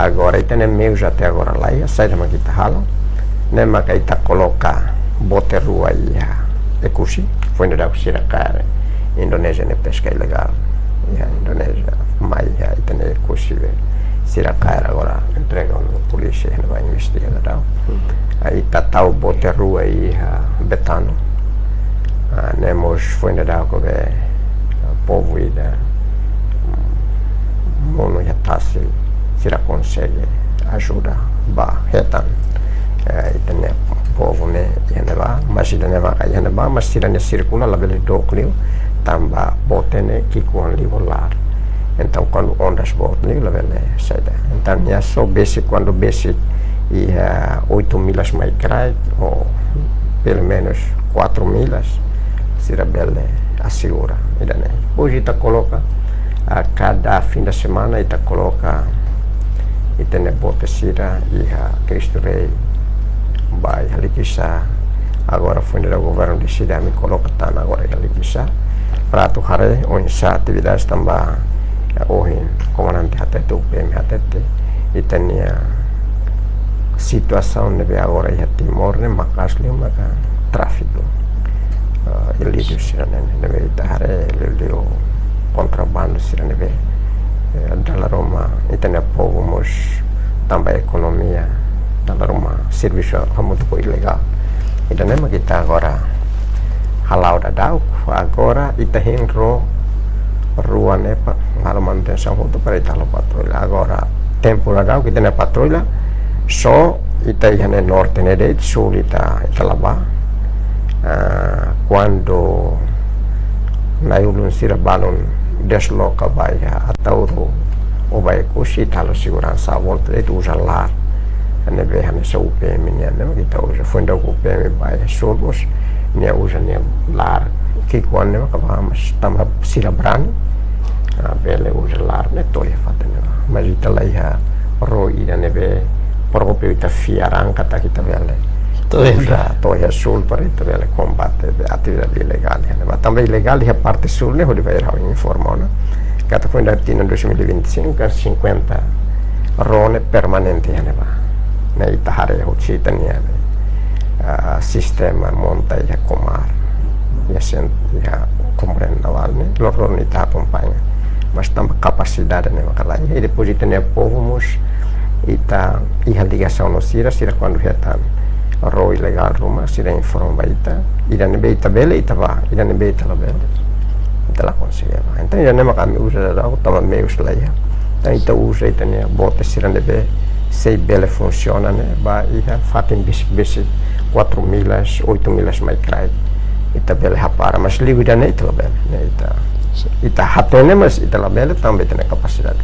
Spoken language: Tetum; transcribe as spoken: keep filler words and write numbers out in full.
Agora, ita-nia meius até agora laiha, saida mak ita halo, ne'e maka ita koloka bote rua iha Oekusi, foin daudauk sira kaer Indonézia nia peska ilegál iha Indonézia, mai iha ita-nia Oekusi be sira kaer agora entrega ona polísia, ne'e ba investiga daudauk. Ita tau bote rua iha Betano. Ah, ne'e mós foin daudauk be povu ida, mm, monu iha tasi, sira konsege ajuda ba hetan, eh, ita-nia povu ne'e iha ne'ebá, mas ida-ne'e maka iha ne'ebá, mas sira-nia sirkula labele dook liu, tanba bote ne'e ki'ikoan liu ho laar. Entaun, kuandu ondas boot liu, labele saida. Entaun, nia só besik, kuandu besik iha oito millas mai kraik, ou pelumenus quatro millas, sira bele asegura ida-ne'e. Depois ita koloka, a kada fim de semana, ita koloka ita-nia bote sira iha Cristo Rei, ba iha Likisá. Agora foin daudauk governu deside, ami koloka tan agora iha Likisá, para atu haree oinsá atividade tanba, eh, ohin komandante hatete, U P M hatete, ita-nia situasaun ne'ebé agora iha Timor ne'e maka'as liu maka tráfiku, eh, ilísitu sira-ne'e, ne'ebé ita haree liuliu kontrabandu sira ne'ebé, eh, dala ruma ita-nia povu mós tanba ekonomia, dala ruma servisu hamutuk ho ilegál. Ida-ne'e mak ita agora hala'o daudauk, agora ita hein ró rua ne'e para halo manutensaun hotu para ita halo patrulla. Agora tempu daudauk ita-nia patrulla só ita iha ne'e norte ne'e de'it, sul ita, ita la bá. Ah, kuandu na'i-ulun sira balun desloka ba iha Ataúro ou ba Oekusi, ita halo seguransa à volta de'it, uza laar ne'ebé hanesan U P M nian, ne'e mak ita uza. Foin daudauk U P M ba iha sul mós, nia uza nia laar ki'ikoan ne'e mak bá, mas tanba sira brani, ah, bele uza laar ne'e to'o iha fatin ne'ebá. Mas ita laiha ró ida ne'ebé própriu ita fiar angka katak ita bele to'o iha, uza to'o iha sul para ita bele kombate be atividade ilegál iha ne'ebá. Tanba ilegál iha parte sul ne'e, hodi bainhira ha'u informa ona katak foin daudauk tinan dois mil e vinte e cinco, cinquenta ró ne'e permanente iha ne'ebá. Ne'e ita haree hotu ita-nia, ah, sistema monta iha Comar, iha sen-, iha Comar Naval ne'e, loron-loron ita akompaña. Mas tanba kapasidade ne'e maka laiha, i depois ita-nia povu mós, ita iha ligasaun no sira, sira kuandu hetan ró ilegál ruma, sira informa ba ita, ida ne'ebé ita bele, ita bá, ida ne'ebé ita labele, ita la konsege bá. Entaun, ida-ne'e maka ami uza daudauk, tanba meius laiha. Entaun, ita uza ita-nia bote sira ne'ebé sei bele funsiona ne'e, ba iha fatin besik-besik, quatro millas, oito millas mai kraik, ita bele hapara, mas liu ida-ne'e ita labele, ne'e ita, ita hatene, mas ita labele, tanba ita-nia kapasidade